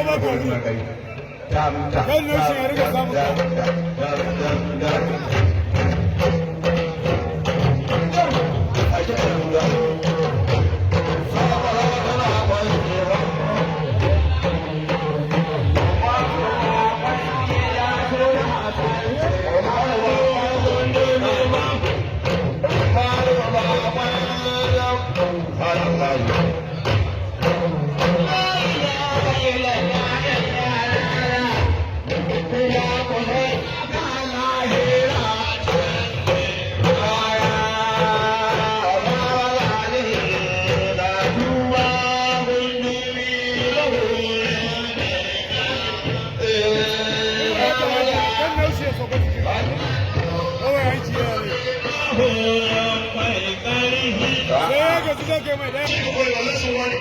baka wuri. Kan naushin ya riga samun ka. Kan naushi ya sauka cikin. Kawai aiki yana ne. Sai ya gaji zai kai mai daya.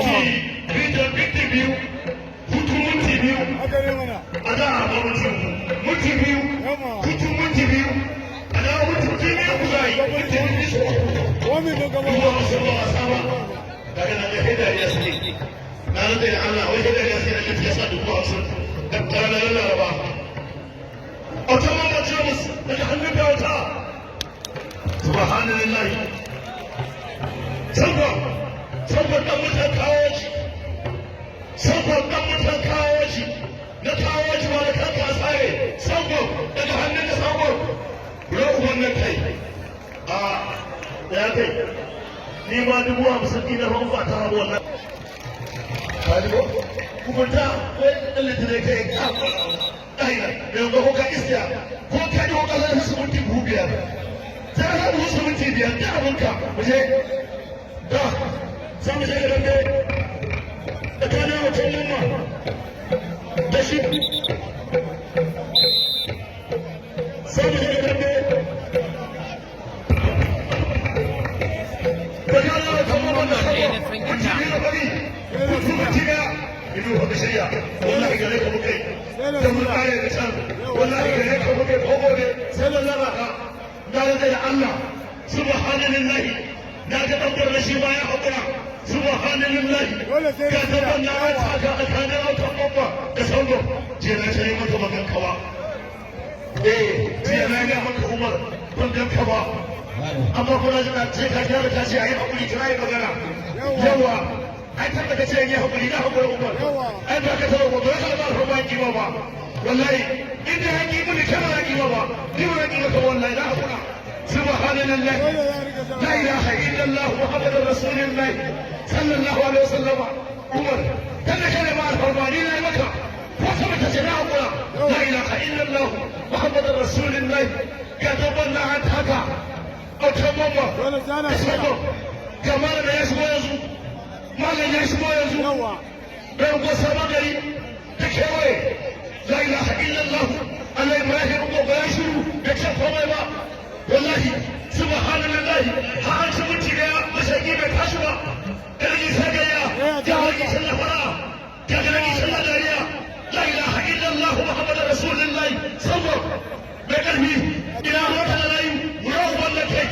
Minti 2, hutu minti 2. Haka ne mana. A da a ba minti 2. Yamma. Hutu minti 2, a da minti 2 ku zai minti 2 su. Wani don gaba. 50,000 ba wasa ba. Daga nan da dariya suke. Na rantsa da Allah, wai dariya suke da gaskiya sa 50,000 da ranar Laraba. Autan Mamman Jamus daga hannun da wata. Subhanallahi. Sabon, sabon dan mutan kawo shi. Sabon dan mutan kawo shi. Na kawo shi ba da kanka a tsare. Sabon daga hannun da sabon. Ruwa uban nan kai. A ya kai. Ni ma 50,000 ɗina ba ta rabu wannan. Ka ji ko? Hukunta ko ɗan litinin kai ka. Ɗaya, yanzu ko ka iskiya ko ka ji ko ka zai su minti buhu biyar. Sai ka buhu su minti 5 da abinka. Mu je. Da, za mu je da dambe. Tsakanin Autan Mamma da shi. Za mu je da dambe. Tsakanin Autan Mamma da Sabo. Minti 2 na fari. Hutu minti 1. Ido ka shirya. Wallahi gare ka muka yi. Da mun kare da can. Wallahi gare ka muka yi ko gobe. Sai mun raba ka. Na rantsa da Allah. Subhanallahi. Na ga ɗan da shi ma ya haƙura. Subhanallahi. Dole sai Ga da tabban na ya taka tsakanin Autan Mamma da Sango. Jiya na ce maka ban ganka ba. Eh, jiya na ga maka Umar ban ganka ba. Amma kuna jina ce ka gyara ka ce a yi haƙuri kira yi magana. Yawa. Ai tun da ka ce yi haƙuri na haƙuri Umar. Ai ba ka taɓa ba ba ka ba ba kima ba. Wallahi inda ya ki mini kana ya kima ba. Ni ba ya ki maka wallahi na haƙura. Subhanallah. Dole ya riga zama. لا إله إلا الله محمد رسول الله صلى الله عليه وسلم. عمر تنك ما الحرماني لا مكة وسمت جناح. لا إله إلا الله محمد رسول الله. كتبنا عن هكا أو تماما. Dole sai ana shirya. Kamar da ya shigo yanzu, malam ya shigo yanzu. Yawa. Bai ko sabon gari da kewaye. La ilaha illallah. Allah Ibrahim ko ba ya shiru da ce komai ba. Wallahi subhanallahi, har an ci minti 1 mashaki bai tashi ba. Gargi sai gayya ga wani sallah fara ga gargi sallah dariya. La ilaha illallah Muhammadur rasulullahi. Sabo mai karfi ina mota da layu yau wannan kai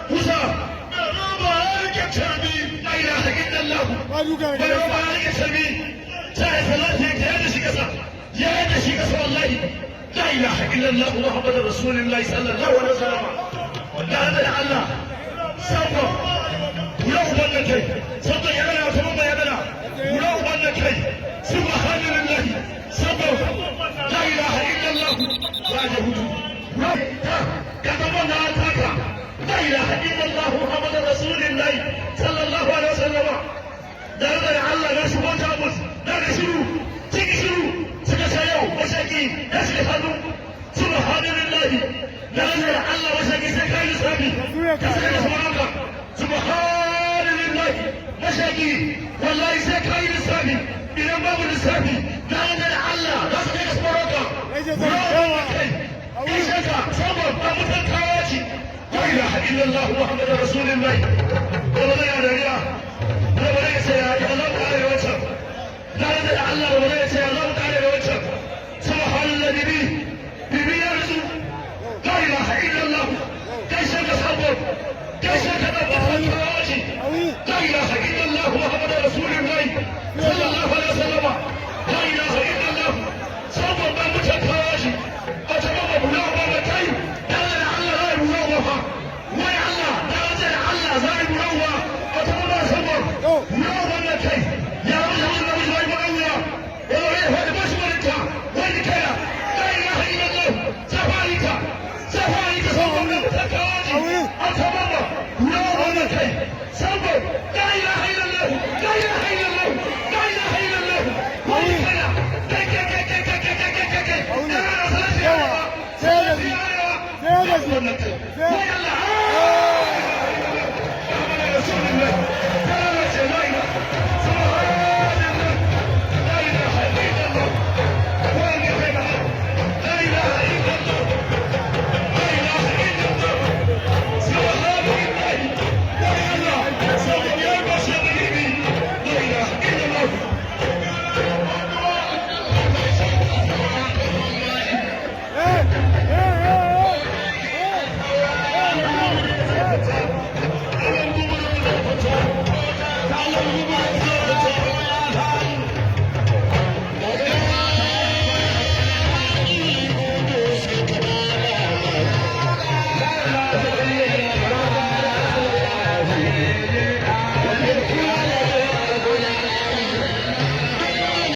Musa ba ya rike carbi. La ilaha illallah. Ba duka da Bai gare ba ya rike carbi sai salati ya da shi kasa ya da shi kasa. Wallahi la ilaha illallah Muhammadur rasulullahi sallallahu alaihi wasallam. Da da Allah sabo wura uban kai sabo ya gana wata mamma ya gana wura uban kai. Subhanallahi. Sabo la ilaha illallah ya yahudu ka zama na taka. La ilaha illallah Muhammadur rasulullahi sallallahu alaihi wasallam. Da da Allah na shigo Jamus na ga shiru ciki shiru suka ce yau mashaki ya shiga hannu. Subhanallahi. Na da Allah mashaki sai kai lissafi ka sai da sauranka. Subhanallahi. Mashaki wallahi sai kai lissafi. Idan babu lissafi, na da Allah za su kai ka sauranka. Kai kai shaka sabon ba mutan kawo shi. La ilaha illallah Muhammadur rasulullahi. Da ba zai dariya da ba zai ce ya za mu kare da wancan. Na da Allah ba zai ce ya za mu kare da wancan. Subhanallah. Bibi bibi ya rasu. La ilaha illallah. Kai shaka sabon kai shaka da ba mutan kawo shi. La ilaha illallah. Rasulullahi sallallahu alaihi wasallam. La ilaha illallah. Sabon ban mutan kawashi a ta ba bula ba ba kai. Dan Allah za yi bula ba fa. Wai Allah, dan Allah za yi bula ba a ta ba. Sabon bula ba na kai ya rushe wannan wai ba wuya wala ya faɗi ba shi barinta wani kaya. La ilaha illallah. Safarika, safarika, sabon ban mutan kawashi a ta ba bula ba na kai. Sabon, la ilaha illallah, la ilaha illallah, la ilaha illallah. Wani kaya kai kai kai kai kai kai kai kai kai. Sai gaji, sai gaji. Wai Allah.